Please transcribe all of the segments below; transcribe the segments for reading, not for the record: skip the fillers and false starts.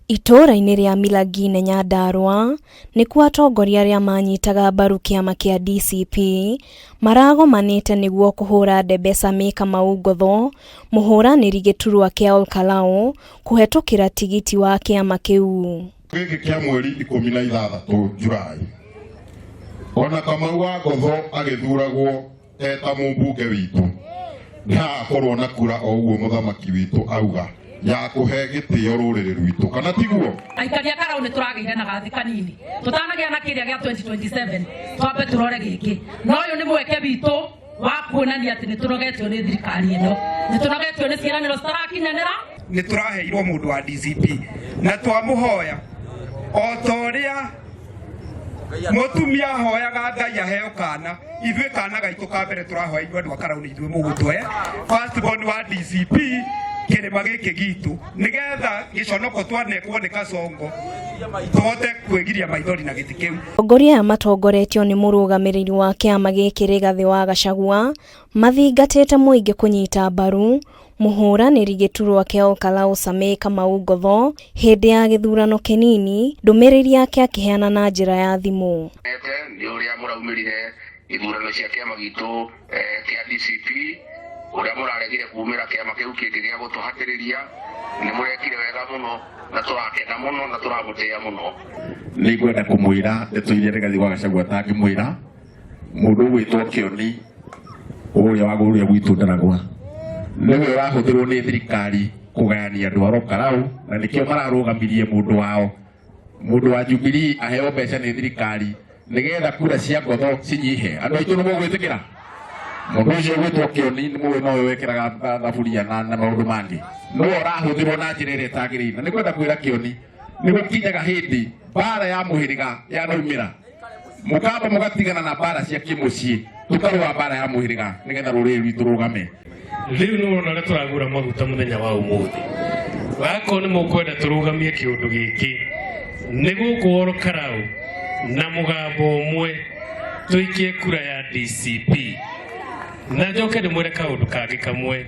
Itũũra-inĩ rĩa Milangine Nyandarua nĩkuo atongoria arĩa manyitaga mbaru kĩama kĩa DCP maragomanĩte nĩguo kũhũra ndebe Sammy Kamau Ngotho, mũhũranĩri gĩturwa kĩa Olkalau kũhetũkĩra tigiti wa kĩama kĩu. Gĩkĩ kĩa mweri 16 Julai, ona Kamau wa Ngotho agĩthuragwo eta mũmbunge witũ nĩ hagakorwo na kura o ũguo mũthamaki witũ auga ya kũhe gĩtĩo rũrĩrĩ rwitũ, kana tiguo? Aikari a Karau nĩ tũragĩire na gathĩ kanini tũtanagĩa na kĩrĩa gĩa 2027, twambe tũrore gĩkĩ, na ũyũ nĩ mweke witũ wa kuonania atĩ nĩ tũnogetio nĩ thirikari ĩno, nĩ tũnogetio nĩ ciĩranĩro citarakinyanĩra. Nĩ tũraheirwo mũndũ wa DCP na twamũhoya o ta ũrĩa mũtumia ahoyaga Ngai aheo kana, ithuĩ kana gaitũ ka mbere tũrahoya ithuĩ andũ a Karau nĩ ithuĩ mũgũtũhe first born wa DCP kĩrĩma gĩkĩ gitũ, nĩgetha gĩconoko twanekwo nĩ Kasongo tũhote kwĩgiria maithori na gĩtĩ kĩu. Atongoria aya matongoretio nĩ mũrũgamĩrĩri wa kĩama gĩkĩ Rigathĩ wa Gachagua mathingatĩte mũingĩ kũnyita mbaru mũhũranĩri gĩturwa kĩa Olkalau Sammy Kamau Ngotho hĩndĩ ya gĩthurano kĩnini, ndũmĩrĩri yake akĩheana na njĩra ya thimũ. Nĩ ũrĩa mũraumĩrire ithurano cia kĩama gitũ kĩa DCP, ũrĩa mũraregire kumĩra kĩama kĩu kĩngĩ gĩa gũtũhatĩrĩria, nĩ mũrekire wega mũno na tũrakena mũno na tũramũtĩĩa mũno. Nĩ ngwenda kũmwĩra ndeto iria Rigathĩ wa Gachagua atangĩmwĩra. Mũndũ ũgwĩtwo Kĩoni ũrĩa wa ũrĩa gwitũ Ndaragwa nĩwe ũrahũthĩrwo nĩ thirikari kũgayania andũ a Olkalau, na nĩkĩo mararũgamirie mũndũ wao, mũndũ wa Jubilee, aheo mbeca nĩ thirikari nĩgetha kura cia Ngotho cinyihe. Andũ aitũ, nĩ mũgwĩtĩkĩra mũndũ ũcio ũgwĩtwo Kĩoni? Nĩ mũĩ nowe wekĩraga thaburia na maũndũ mangĩ, nĩwe ũrahũthĩrwo na njĩra ĩrĩa ĩtagĩrĩire. Na nĩ kwenda kwĩra Kĩoni nĩ gũkinyaga hĩndĩ mbara ya mũhĩrĩga yanaumĩra, mũkamba mũgatigana na mbara cia kĩmũciĩ, tũkarũa mbara ya mũhĩrĩga nĩgetha rũrĩrĩ rwitũ rũgame. Rĩu nĩ wona ũrĩa tũragũra maguta mũthenya wa ũmũthĩ. Wakorwo nĩ mũkwenda tũrũgamie kĩũndũ gĩkĩ nĩ gũkũ Olkalau na mũgambo ũmwe tũikie kura ya DCP. Na njoke ndĩmwĩre kaũndũ kangĩ kamwe.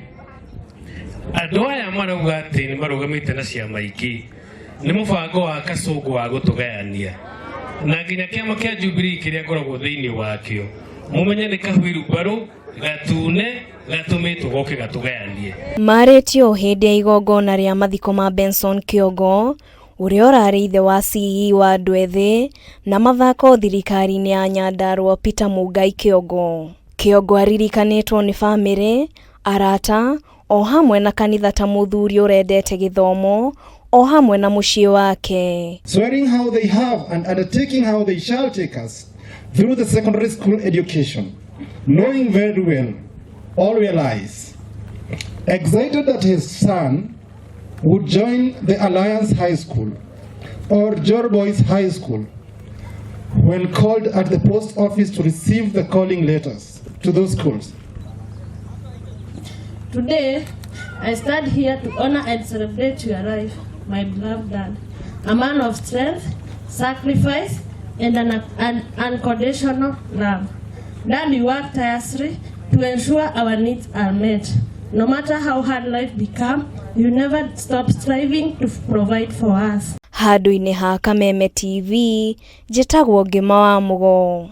Andũ aya marauga atĩ nĩ marũgamĩte na ciama ingĩ, nĩ mũbango wa Kasongo wa gũtũgayania, na nginya kĩama kĩa Jubilee kĩrĩa ngoragwo thĩinĩ wakĩo, mũmenye nĩ kahwirumbarũ gatune gatũmĩtwo goke gatũgayanie. Marĩtio hĩndĩ ya igongona rĩa mathiko ma Benson Kĩongo, ũrĩa ũrarĩ ithe wa CE wa andũ ethĩ na mathako thirikari-inĩ ya Nyandarua Peter Mungai Kĩongo. Kĩongo aririkanĩtwo nĩ bamĩrĩ, arata, o hamwe na kanitha ta mũthuri ũrendete gĩthomo o hamwe na mũciĩ wake. Swearing how they have and undertaking how they shall take us through the secondary school education, knowing very well all were lies. Excited that his son would join the Alliance High School or Jor Boys High School when called at the post office to receive the calling letters to those schools. Today, I stand here to honor and celebrate your life, my beloved dad, a man of strength, sacrifice, and an unconditional love. Dad, you work tirelessly to ensure our needs are met. No matter how hard life becomes, you never stop striving to provide for us. Handũ-inĩ ha Kameme TV, njĩtagwo Ngĩma wa Mũgo.